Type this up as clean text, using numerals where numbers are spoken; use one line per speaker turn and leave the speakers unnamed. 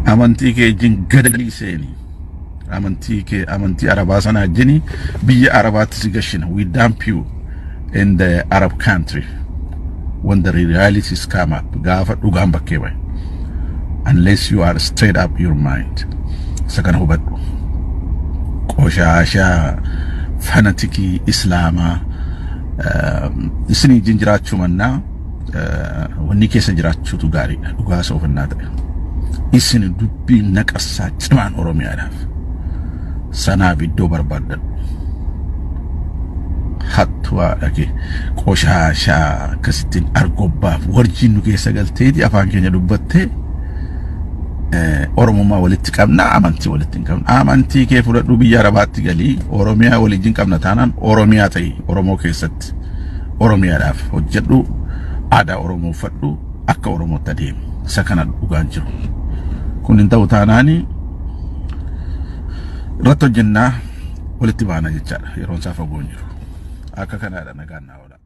Amantii kee wajjin gadalii seeni. Amantii kee amantii Arabaa sana wajjin biyya Arabaatti si gashina. We dump you in the Arab country when the realities come up. Gaafa dhugaan bakkee bahe. Unless you are straight up your mind. Isa kana hubadhu. Qoshaashaa fanatikii Islaamaa isin wajjin jiraachuu mannaa wanni keessa jiraachuutu gaariidha. Dhugaa soofannaa ta'e. Isin dubbii naqarsaa cimaan Oromiyaadhaaf. Sanaaf iddoo barbaaddadhu. Hattuu haadha kee qoshaashaa akkasittiin argobbaaf warjiin nu keessa galteeti afaan keenya dubbattee Oromummaa walitti qabna, amantii walitti hin qabna. Amantii kee fudhadhu, biyya Arabaatti galii. Oromiyaa waliin qabna taanaan Oromiyaa ta'i. Oromoo keessatti Oromiyaadhaaf hojjedhu, aadaa Oromoo uffadhu, akka Oromootti adeemu. Isa kana dhugaan jiru. Kun hin ta'u taanaani irratti hojjennaa walitti baana jechaadha. Yeroon isaa fagoo hin jiru. Akka kanaadha, nagaan naa oola.